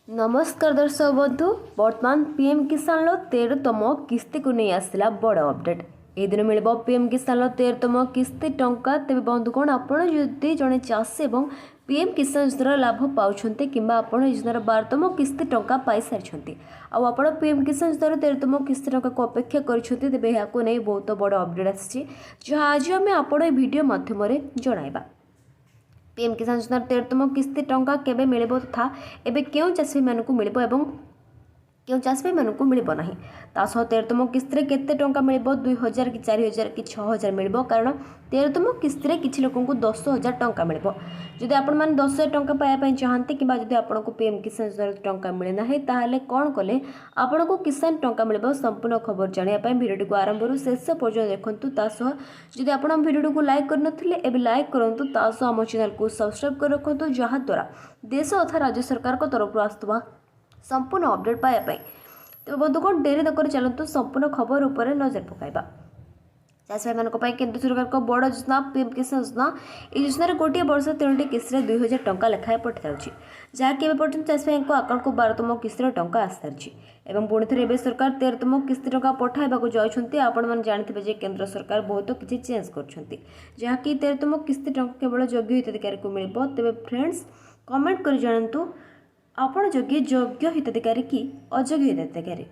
ନମସ୍କାର ଦର୍ଶକ ବନ୍ଧୁ, ବର୍ତ୍ତମାନ ପିଏମ୍ କିଷାନର 13ତମ କିସ୍ତିକୁ ନେଇ ଆସିଲା ବଡ଼ ଅପଡେଟ୍। ଏହି ଦିନ ମିଳିବ ପିଏମ୍ କିଷାନର 13ତମ କିସ୍ତି ଟଙ୍କା। ତେବେ ବନ୍ଧୁଗଣ, ଆପଣ ଯଦି ଜଣେ ଚାଷୀ ଏବଂ ପିଏମ୍ କିଷାନ ଯୋଜନାର ଲାଭ ପାଉଛନ୍ତି କିମ୍ବା ଆପଣ ଯୋଜନାର 12ତମ କିସ୍ତି ଟଙ୍କା ପାଇସାରିଛନ୍ତି ଆଉ ଆପଣ ପିଏମ୍ କିଷାନ ଯୋଜନାର 13ତମ କିସ୍ତି ଟଙ୍କାକୁ ଅପେକ୍ଷା କରିଛନ୍ତି, ତେବେ ଏହାକୁ ନେଇ ବହୁତ ବଡ଼ ଅପଡେଟ୍ ଆସିଛି, ଯାହା ଆଜି ଆମେ ଆପଣ ଏହି ଭିଡ଼ିଓ ମାଧ୍ୟମରେ ଜଣାଇବା। ପିଏମ୍ କିଷାନ ଯୋଜନାର 13ତମ କିସ୍ତି ଟଙ୍କା କେବେ ମିଳିବ ତଥା ଏବେ କେଉଁ ଚାଷୀମାନଙ୍କୁ ମିଳିବ ଏବଂ କେଉଁ ଚାଷୀ ଭାଇମାନଙ୍କୁ ମିଳିବ ନାହିଁ, ତା ସହ 13ତମ କିସ୍ତିରେ କେତେ ଟଙ୍କା ମିଳିବ, 2000 କି 4000 କି 6000 ମିଳିବ? କାରଣ 13ତମ କିସ୍ତିରେ କିଛି ଲୋକଙ୍କୁ 10,000 ଟଙ୍କା ମିଳିବ। ଯଦି ଆପଣମାନେ 10,000 ଟଙ୍କା ପାଇବା ପାଇଁ ଚାହାନ୍ତି କିମ୍ବା ଯଦି ଆପଣଙ୍କୁ ପିଏମ୍ କିଷାନ ଯୋଜନାର ଟଙ୍କା ମିଳେ ନାହିଁ, ତାହେଲେ କ'ଣ କଲେ ଆପଣଙ୍କୁ କିଷାନ ଟଙ୍କା ମିଳିବ? ସମ୍ପୂର୍ଣ୍ଣ ଖବର ଜାଣିବା ପାଇଁ ଭିଡ଼ିଓଟିକୁ ଆରମ୍ଭରୁ ଶେଷ ପର୍ଯ୍ୟନ୍ତ ଦେଖନ୍ତୁ। ତା ସହ ଯଦି ଆପଣ ଆମ ଭିଡ଼ିଓଟିକୁ ଲାଇକ୍ କରିନଥିଲେ, ଏବେ ଲାଇକ୍ କରନ୍ତୁ। ତା ସହ ଆମ ଚ୍ୟାନେଲକୁ ସବସ୍କ୍ରାଇବ୍ କରି ରଖନ୍ତୁ, ଯାହାଦ୍ୱାରା ଦେଶ ତଥା ରାଜ୍ୟ ସରକାରଙ୍କ ତରଫରୁ ଆସୁଥିବା ସମ୍ପୂର୍ଣ୍ଣ ଅପଡେଟ୍ ପାଇବା ପାଇଁ। ତେବେ ବନ୍ଧୁଗଣ, ଡେରି ନକରି ଚାଲନ୍ତୁ ସମ୍ପୂର୍ଣ୍ଣ ଖବର ଉପରେ ନଜର ପକାଇବା। ଚାଷୀ ଭାଇମାନଙ୍କ ପାଇଁ କେନ୍ଦ୍ର ସରକାରଙ୍କ ବଡ଼ ଯୋଜନା ପିଏମ୍ କିଷାନ ଯୋଜନା। ଏହି ଯୋଜନାରେ ଗୋଟିଏ ବର୍ଷ ତିନୋଟି କିସ୍ତିରେ 2000 ଟଙ୍କା ଲେଖାଏଁ ପଠାଯାଉଛି, ଯାହାକି ଏବେ ପର୍ଯ୍ୟନ୍ତ ଚାଷୀ ଭାଇଙ୍କ ଆକାଉଣ୍ଟକୁ 12ତମ କିସ୍ତିର ଟଙ୍କା ଆସିସାରିଛି ଏବଂ ପୁଣି ଥରେ ଏବେ ସରକାର 13ତମ କିସ୍ତି ଟଙ୍କା ପଠାଇବାକୁ ଯାଉଛନ୍ତି। ଆପଣମାନେ ଜାଣିଥିବେ ଯେ କେନ୍ଦ୍ର ସରକାର ବହୁତ କିଛି ଚେଞ୍ଜ କରୁଛନ୍ତି, ଯାହାକି 13ତମ କିସ୍ତି ଟଙ୍କା କେବଳ ଯୋଗ୍ୟ ହିତାଧିକାରୀକୁ ମିଳିବ। ତେବେ ଫ୍ରେଣ୍ଡସ୍, କମେଣ୍ଟ କରି ଜଣାନ୍ତୁ ଆପଣ ଯୋଗ୍ୟ ହିତାଧିକାରୀ କି ଅଯୋଗ୍ୟ ହିତାଧିକାରୀ।